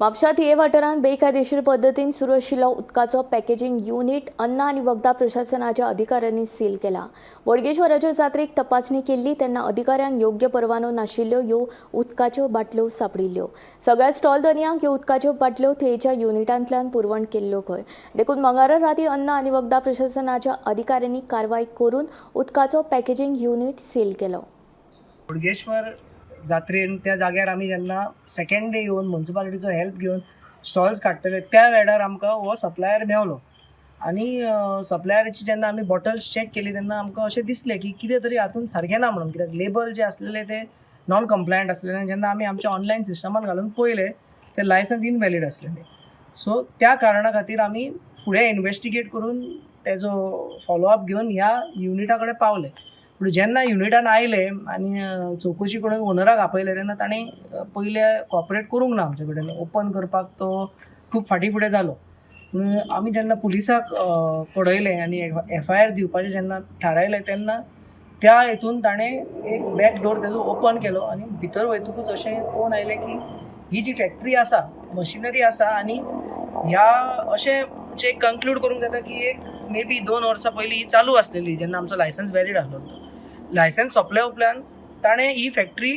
म्हापशा थिये वाठारांत बेकायदेशीर पद्दतीन सुरू आशिल्लो उदकाचो पॅकेजींग युनिट अन्न आनी वखदां प्रशासनाच्या अधिकाऱ्यांनी सील केला. बोडगेश्वराचे जात्रेक तपासणी केल्ली तेन्ना अधिकाऱ्यांक योग्य परवानो नाशिल्ल्यो ह्यो उदकाच्यो बाटल्यो सांपडिल्ल्यो. सगळ्या स्टॉल धनयांक ह्यो उदकाच्यो बाटल्यो थेयच्या युनिटांतल्यान पुरवण केल्ल्यो खंय. देखून मंगळारा राती अन्न आनी वखदां प्रशासनाच्या अधिकाऱ्यांनी कारवाय करून उदकाचो पॅकेजींग युनिट सील केलो. बोडगेश्वर जात्रेन त्या जाग्यार आमी जेन्ना सेकंड डे येवन मुन्सिपालिटीचो हेल्प घेवन स्टॉल्स काडटले त्या वेळार आमकां हो सप्लायर मेवलो आनी सप्लायराची जेन्ना आमी बॉटल्स चॅक केली तेन्ना आमकां अशें दिसलें की कितें तरी हातून सारकें ना म्हणून, कित्याक लेबल जे आसलेले ते नॉन कंप्लायंट आसलेले आनी जेन्ना आमी आमच्या ऑनलायन सिस्टमान घालून पळयलें ते लायसन्स इनव्हॅलीड आसलेले. सो त्या कारणा खातीर आमी फुडें इनवेस्टिगेट करून तेजो फॉलोअप घेवन ह्या युनिटा कडेन पावले. पूण जेन्ना युनिटान आयले आनी चवकशी करून ओनराक आपयले तेन्ना ताणें पयले कॉपरेट करूंक ना आमचे कडेन, ओपन करपाक तो खूब फाटीं फुडें जालो. पूण आमी जेन्ना पुलिसाक कळयलें आनी एफआयआर दिवपाचें जेन्ना थारायलें तेन्ना त्या हितून ताणें एक बॅक डोर तेजो ओपन केलो आनी भितर वयतकूच अशें पळोवन आयलें की ही जी फॅक्टरी आसा, मशिनरी आसा आनी ह्या अशें म्हणजे कंक्लूड करूंक जाता की एक मे बी 2 वर्सां पयलीं ही चालू आसलेली जेन्ना आमचो लायसन्स व्हॅलीड आसलो तो. लायसन्स सोंपल्या उपरांत ताणें ही फॅक्टरी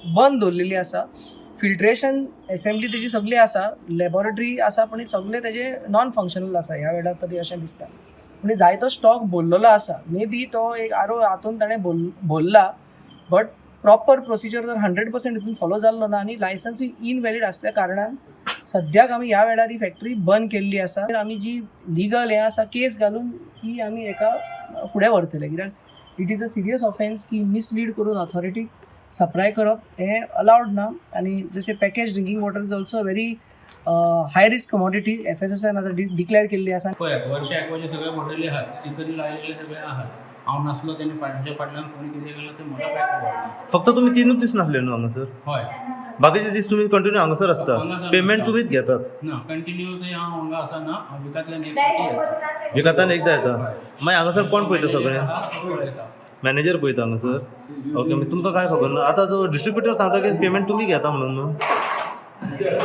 बंद दवरलेली आसा. फिल्ट्रेशन एसेंब्ली तेजी सगळी आसा, लॅबोरेटरी आसा, पूण सगळें तेजें नॉन फंक्शनल आसा ह्या वेळार तरी अशें दिसता. म्हणजे जायतो स्टॉक भरलेलो आसा, मे बी तो एक आरो हातून ताणें भरला, बट प्रॉपर प्रोसिजर जर 100% हितून फॉलो जाल्लो ना आनी लायसन्सूय इनव्हॅलीड आसल्या कारणान सद्याक आमी ह्या वेळार ही फॅक्टरी बंद केल्ली आसा. आमी जी लिगल हें आसा केस घालून ही आमी हेका फुडें व्हरतले, कित्याक it is a serious offence की मिसलीड करून ऑथॉरिटीक सप्लाय करप हें अलावड ना. आनी जशें package drinking water is also very high risk commodity, एफएसएसआयन आतां डिक्लेअर केल्ली आसा. पळयात, वर्षा एक्वाचे सगळे बॉटली आहात, स्टिकरी लायलेले सगळे आहात. हांव नासलो तेणे फाटल्या फाटल्यान कोणी कितें केलां तें म्हाका काय खबर ना. फक्त तुमी तिनूच दीस नासले न्हू हांगासर? हय. बाकीचे दीस तुमी कंटिन्यू हांगासर आसता? हांगासर पेमेंट आसता. तुमीच घेतात? ना, कंटिन्यूस हांव हांगा आसना, हांव विकांतल्यान एक फावटी येता. विकातान एकदां येता. मागीर हांगासर कोण पळयता सगळें? मॅनेजर आहा, तो पळयता. मॅनेजर पळयता हांगासर. ओके, मागीर तुमकां काय खबर ना. आतां जो डिस्ट्रिब्युटर सांगता की पेमेंट तुमी घेता म्हणून न्हू.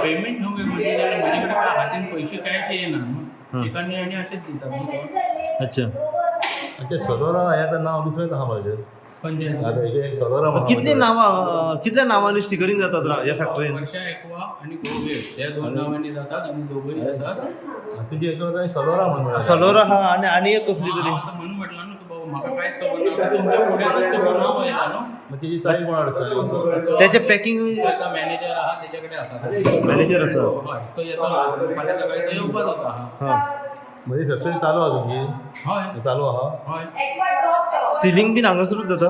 पेमेंट न्हू म्हणजे जाल्यार म्हजे कडेन काय हातीन पयशे कॅश येयना न्हू, चिकन आनी अशेंच दितात न्हू तो. अच्छा, सलोरा हें आतां नांव दुसरेंच आहा म्हाजेर. खंयचें? आतां हेजें सलोरा म्हणून. कितली नांवां, कितल्या नांवांनी स्टिकरींग जातात ह्या फॅक्टरीन? वर्षा एक्वा आणि गोवेड ह्या दोन नावांनी जातात आणि दोघंही आसात. तुजी हेतून सलोरा म्हणून. सलोरा हा आनी आनी एक कसली तरी. हांव आतां म्हणून म्हटलां न्हू की बाबा म्हाका कांयच खबर ना, तुमच्या फुड्यानूच तुमकां नांव आयलां न्हू. मग तेजी तारीख कोण हाडटा? त्याचे पॅकिंग तो मॅनेजर आहा, तेजे कडेन आसा. मॅनेजर आसा. हय, तो येता फाल्यां सकाळी, तो येवपाचोच आहा. म्हणजे फॅक्टरी चालू आहा तुमची? हय. चालू आहा. हय. सिलिंग बीन हांगासरूच जाता?